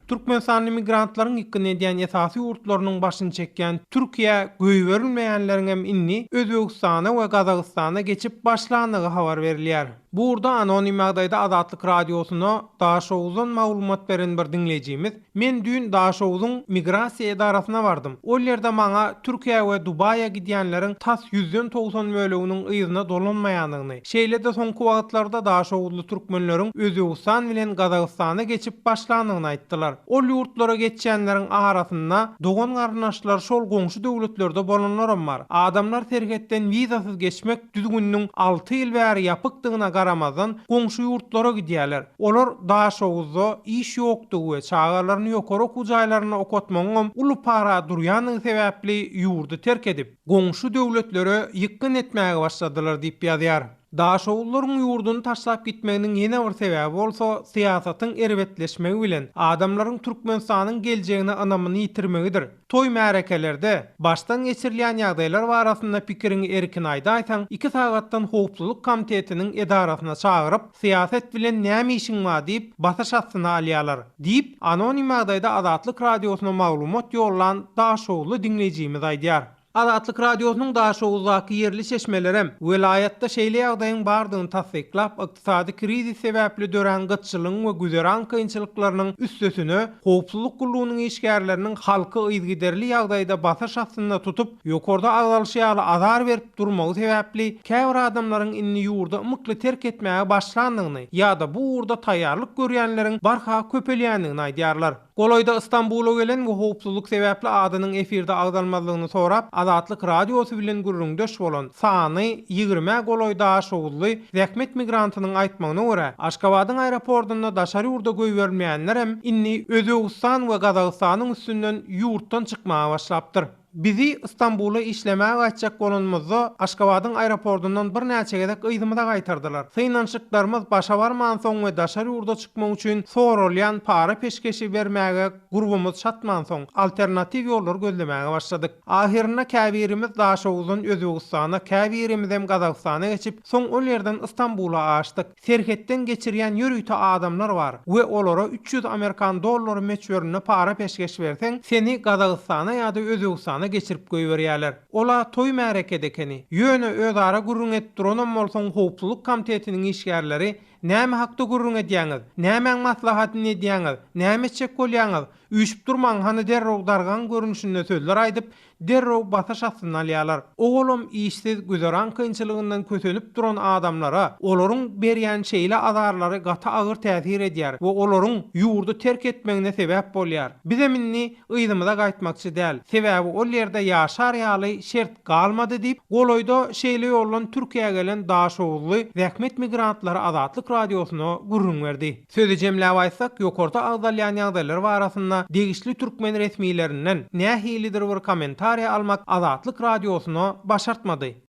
Türkmenistanly migrantlaryň ýykgyn edýän esasy ýurtlarynyň başyny çekýän Türkiýä goýberilmeýänleriňem indi Özbegistana we Gazagystana geçip başlandygy habar berilýär. Bu ugurda anonim ýagdaýda Azatlyk Radiosyna Daşoguzdan maglumat beren bir diňleýjimiz, Men düýn Daşogzuň migrasiýa edarasyna bardym. Ol ýerde maňa Türkiýä we Dubaýa gidýänleriň tas ýüzden 90 böleginiň yzyna dolanmaýandygyny, şeýle-de soňky wagtlarda daşoguzly türkmenleriň Özbegistan bilen Gazagystana geçip başlandygyny aýtdylar. Ol ýurtlara geçýänleriň arasynda dogan-garyndaşlary şol goňşy döwletlerde bolanlaram bar. Adamlar serhetden wizasyz geçmek düzgüniniň alty ýyl bäri ýapykdygyna garamazdan, goňşy ýurtlara gidýärler. Olar Daşoguzda iş ýokdugy we çagalaryny ýokary okuw jaýlarynda okatmagyňam uly para durýandygy sebäpli ýurdy terk edip, goňşy döwletlere ýykgyn etmäge başladylar diýip ýazýar. Daşoguzlaryň ýurduny taşlap gitmeginiň ýene bir sebäbi bolsa, syýasatyň erbetleşmegi bilen, adamlaryň Türkmenistanyň geljegine ynamyny ýitirmegidir. Toý-märekelerde başdan geçirilýän ýagdaýlar barasynda pikiriňi erkin aýdaýsaň, iki sagatdan howpsuzlyk komitetiniň edarasyna çagyryp, syýasat bilen näme işiň bar diýip, basyş astyna alýarlar. Diýip, anonim ýagdaýda Azatlyk Radiosyna maglumat ýollan daşoguzly diňleýjimiz aýdýar. Azatlyk Radiosynyň Daşoguzdaky ýerli çeşmelerem welaýatda şeýle ýagdaýyň bardygyny tassyklap, ykdysady krizis sebäpli dörän gytçylygyň we güzeran kynçylyklarynyň üstesine, howpsuzlyk gullugynyň işgärleriniň halky yzygiderli ýagdaýda basyş astynda tutup, ýokarda agzalyşy ýaly azar berip durmagy sebäpli, käbir adamlaryň indi ýurdy ymykly terk etmäge başlandygyny ýa-da bu ugurda taýýarlyk görýänleriň barha köpelýändigini aýdýarlar. Golaýda Stambula gelen we howpsuzlyk sebäpli adynyň efirde agzalmazlygyny sorap, Azatlyk Radiosy bilen gürrüňdeş bolan, sany ýigrimä golaý daşoguzly zähmet migrantynyň aýtmagyna görä, Aşgabadyň aeroportunda daşary ýurda goýberilmeýänlerem indi Özbegistan we Gazagystanyň üstünden ýurtdan çykmaga başlapdyr. Bizi Stambula işlemäge gaýtjak bolanymyzda, Aşgabadyň aeroportyndan birnäçe gezek yzymyza gaýtardylar. Synanyşyklarymyz başa barmansoň we daşary ýurda çykmak üçin soralýan para-peşgeşi bermäge gurbumyz çatmansoň, alternatiw ýollary gözlemäge başladyk. Ahyrynda käbirimiz Daşoguzdan Özbegistana, käbirimizem Gazagystana geçip, soň ol ýerden Stambula aşdyk. Serhetden geçirýän ýörite adamlar bar we olara 300 amerikan dollary möçberinde para peşgeş berseň, seni Gazagystana ýa-da Özbegistana geçirip goýberýärler. Ol-a toý-märekede ekeni. Ýöne özara gürrüň edip duranam bolsaň howpsuzlyk komitetiniň işgärleri Näme hakda gürrüň edýäňiz? Nämäň maslahatyny edýäňiz? Näme etjek bolýaňyz? Üýşüp durmaň, hany derrew dargaň görnüşinde sözler aýdyp, derrew basyş astyna alýarlar. Owalam işsiz, güzeran kynçylygyndan kösenip duran adamlara olaryň berýän şeýle azarlary gaty agyr täsir edýär we olaryň ýurdy terk etmegine sebäp bolýar. Bizem indi yzymyza gaýtmakçy däl, sebäbi ol ýerde ýaşar ýaly şert galmady diýip, golaýda şeýle ýoldan Türkiýä gelen daşoguzly zähmet migrantlary Azatlyk Radiosyna gürrüň berdi. Sözi jemläp aýtsak, ýokarda agzalýan ýagdaýlar barasynda degişli türkmen resmilerinden nähilidir bir kommentariýa almak Azatlyk Radiosyna başartmady.